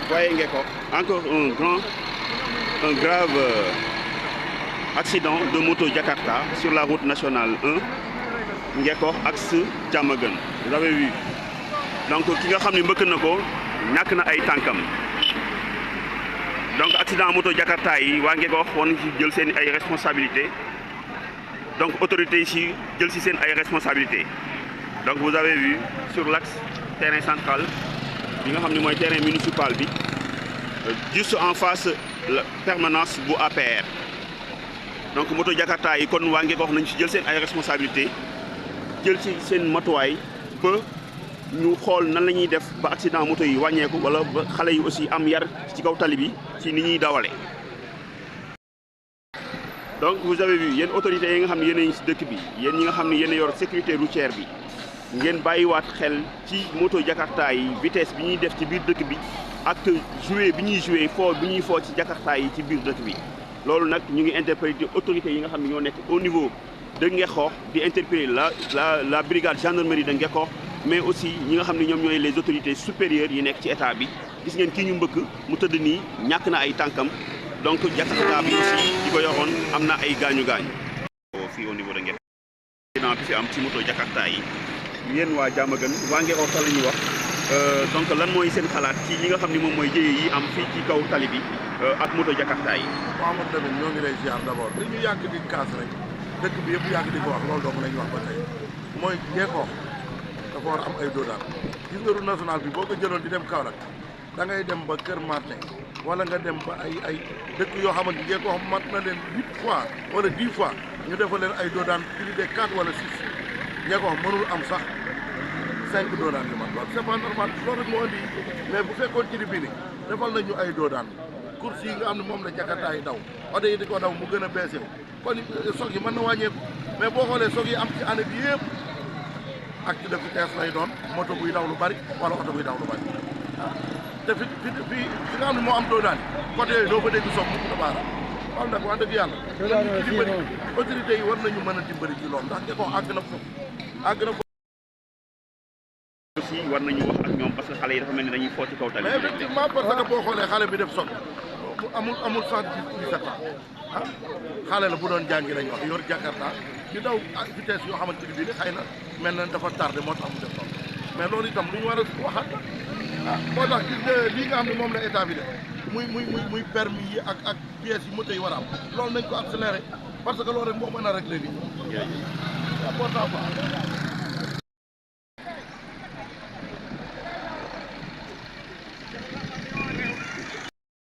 voyez Ngeko, encore un grave accident de moto Jakarta sur la route nationale 1 Ngeko axe Diamaguène. Vous avez vu. Donc ki nga xam ne mbëkk na ko ñàkk na ay tànkam. Donc accident moto Jakarta yi waa Ngeko woon ci jël seen ay responsabilités. Donc autorités ici jël ci seen ay responsabilités. Donc vous avez vu sur l'axe terrain central bi nga xam ne mooy terrain municipal bi juste en face la permanence bu APR. Donc moto Jakarta yi kon waa Ngeko nañ ci jël seen ay responsabilités jël ci seen matuwaay ba ñu xool nan la ñuy def ba accident moto yi wàññeeku wala ba xale yi aussi am yar ci kaw tali bi ci ni ñuy dawale. Donc vous avez vu yéen autorités yi nga xam ne yéen a ngi ci dëkk bi yéen ñi nga xam ne yéen a yor sécurité routière bi ngeen bàyyiwaat xel ci moto Jakarta yi vitesse bi ñuy def ci biir dëkk bi ak jouer bi ñuy jouer foo bi ñuy foo ci Jakarta yi ci biir dëkk bi. loolu nag ñu ngi interpeller autorités yi nga xam ne ñoo nekk au niveau de Ngeko di interpeller la brigade gendarmerie de Ngeko mais aussi ñi nga xam ne ñoom ñooy les autorités supérieures yi nekk ci état bi gis ngeen kii ñu mbëkk mu tëdd nii ñàkk na ay tànkam donc Jakarta bi aussi di ko yoroon am na ay gaañu-gaañu. fii au niveau de Ngeko accident bi fi am ci moto Jakarta yi yéen waa Diamaguène waa Ngeko fa la ñuy wax donc lan mooy seen xalaat ci li nga xam ne moom mooy jëye yi am fii ci kaw tali bi ak moto Jakarta yi. waaw man tamit ñoo ngi lay ziar d'abord dañu yàgg di kaas rek dëkk bi yëpp yàgg di ko wax loolu dong la ñu wax ba tey mooy Ngeko dafa war am ay doodaan gis nga route nationale bi boo ko jëloon di dem Kaolack da ngay dem ba Kër Martin wala nga dem ba ay dëkk yoo xamante Ngeko mat na leen 8 fois wala 10 fois ñu defal leen ay doodaan plus de 4 wala 6 Ngeko mënul am sax 5 doodaan yu mat loolu c'est pas normal loolu rek moo indi mais bu fekkoon ci bi ni defal nañu ay doodaan course yi nga xam ne moom la Jakarta yi daw oto yi di ko daw mu gën a beese kon soog yi mën na wàññeeku mais boo xoolee soog yi am ci année bi yëpp acte de vitesse lay doon moto buy daw lu bari wala oto buy daw lu bari waaw te fi nga xam ne moo am doodaan côté yooyu doo fa dégg soog mu na baara waaw nag wax dëgg yàlla nañu ci dimbali autorités yi war nañu mën a dimbali ci loolu ndax Ngeko àgg na foofu aussi war nañu wax ak ñoom parce que xale yi dafa mel ni dañuy foo ci kaw tali. mais effectivement parce que boo xoolee xale bi def soog amul sax 17 ans ah xale la bu doon jàngi lañ wax yor Jakarta di daw vitesse yoo xamante ni bii xëy na mel na dafa tardé moo tax mu def soog mais loolu itam lu ñu war a waxaat la ah moo tax gis nga lii nga xam ne moom la état bi def muy permis yi ak pièces yi moto yi war a am loolu nañ ko accéléré parce que loolu rek moo mën a réglé lii. jërëjëf.